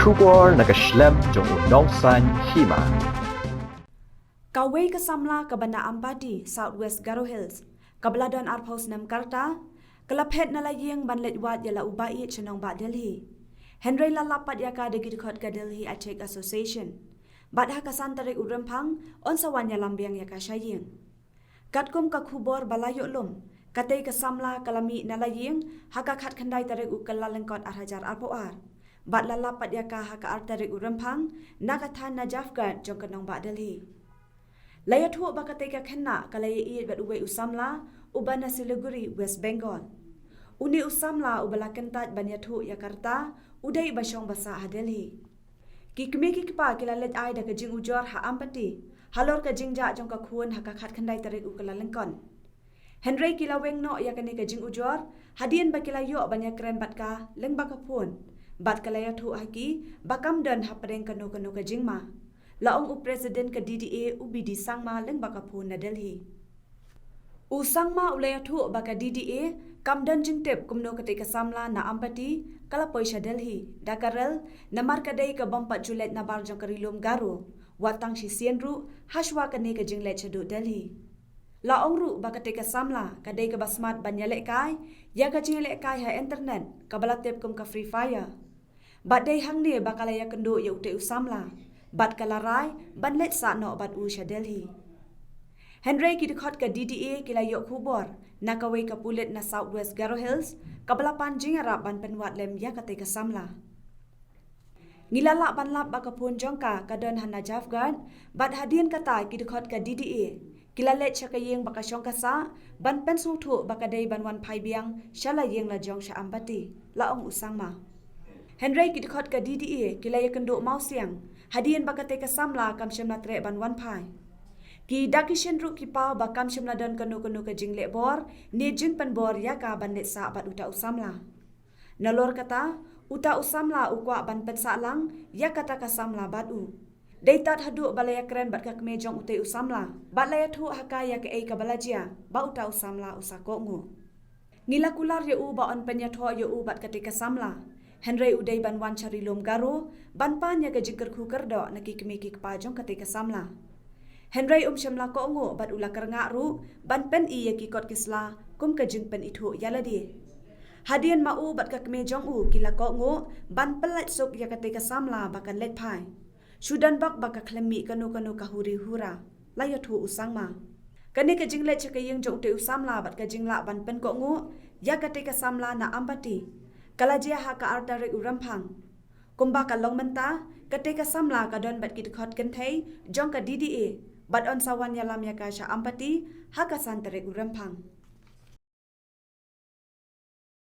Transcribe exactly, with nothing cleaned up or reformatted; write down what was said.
Khubor na ka shlem jong u nongsan hima. Kawei ka samla kaba na Ampati, South West Garo Hills, kaba la don arphew snem ka rta, ka la phet na la ïing ban leit wad ïa la u ba ïeit sha nongbah Delhi. Hynrei la lap pat ïa ka da ki dkhot ka Delhi Achik Association. Bad ha ka san tarik u Rymphang, yn sa wan ïalam biang ïa ka sha ïing. Katkum ka khubor ba la ïoh lum, katei ka samla ka la mih na la ïing ha ka khatkhyndai tarik u Kyllalyngkot ar hajar arphew ar. Bad la lap pat ïa ka ha ka ar tarik u Rymphang, na ka thaiñ Najafgarh jong ka nongbah Delhi. La ïathuh ba katei ka khynnah ka la ïaieit bad uwei u samla, uba na Siliguri, West Bengal. Une u samla uba la kyntait ban ïathuh ïa ka rta, u dei ba shong ba sah ha Delhi. Ki kmie ki kpa ki la leit ai da ka jingujor ha Ampati, halor ka jingjah jong ka khun ha ka khatkhyndai tarik u Kyllalyngkot. Hynrei ki la weng noh ïa kane ka jingujor, hadien ba ki la ïoh ban ïakren bad ka lyngba ka phone. Bad ka la ïathuh ha ki, ba kam don hapdeng kano kano ka jingma. La ong u President ka D D A u B D Sangma lyngba ka phone na Delhi. U Sangma u la ïathuh ba ka D D A kam don jingtip kumno katei ka samla na Ampati ka la poi sha Delhi da ka rel, namar ka dei ka bym pat ju leit nabar jong ka Ri Lum Garo, wat tang shisien ruh hashwa kane ka jingleit shaduh Delhi. La ong ruh ba katei ka samla ka dei kaba smat ban ïalehkai ïa ka jingïalehkai ha internet kaba la tip kum ka Free Fire. Bad dei hangne ba ka la ïakynduh ïa utei u samla, bad ka la rai ban leit sah noh bad u sha Delhi. Hynrei ki dkhot ka D D A ki la ïoh khubor na kawei ka pulit na South West Garo Hills, kaba la pan jingïarap ban pynwad lem ïa katei ka samla. Ngi la lah ban lap ba ka phone jong ka ka don ha Najafgarh, bad hadien kata ki dkhot ka D D A ki la leit sha ka ïing ba ka shong ka sah, ban pynsngewthuh ba ka dei ban wan phai biang sha la ïing la jong sha Ampati, la ong u Sangma. Hynrei ki dkhot ka D D A ki la ïakynduh mawsiang, hadien ba katei ka samla kam shym la treh ban wan phai. Ki da ki shin ruh ki paw ba kam shym la don kano kano ka jingleh bor ne jingpynbor ïa ka ban leit sah bad uta u samla. Nalor kata, uta u samla u kwah ban pynsah lang ïa kata ka samla bad u. Dei tad haduh ba la ïakren bad ka kmie jong utei u samla, bad la ïathuh ha ka ïa kaei kaba la jia ba uta u samla u sa kohnguh. Ngi la kular ïa u ba yn pynïathoh ïa u bad katei ka samla. Hynrei u dei ban wan sha Ri Lum Garo ban pan ïa ka jingkyrkhu kyrdoh na ki kmie ki kpa jong katei ka samla. Hynrei um shym la kohnguh bad u la kyrngah ruh ban pyni ïa ki kot ki sla kum ka jingpynithuh ïa lade. Hadien ma u bad ka kmie jong u ki la kohnguh ban pyllait suk ïa katei ka samla ba kan leit phai. Shu don bok ba ka khlem mih kano kano ka huri hura, la ïathuh u Sangma. Kane ka jingleit sha ka ïing jong utei u samla bad ka jinglah ban pynkohnguh ïa katei ka samla na Ampati ka la jia ha ka ar tarik u Rymphang. Kumba ka long mynta, katei ka samla ka don bad ki dkhot kynthei jong ka D D A, bad yn sa wan ïalam ïa ka sha Ampati ha ka san tarik u Rymphang.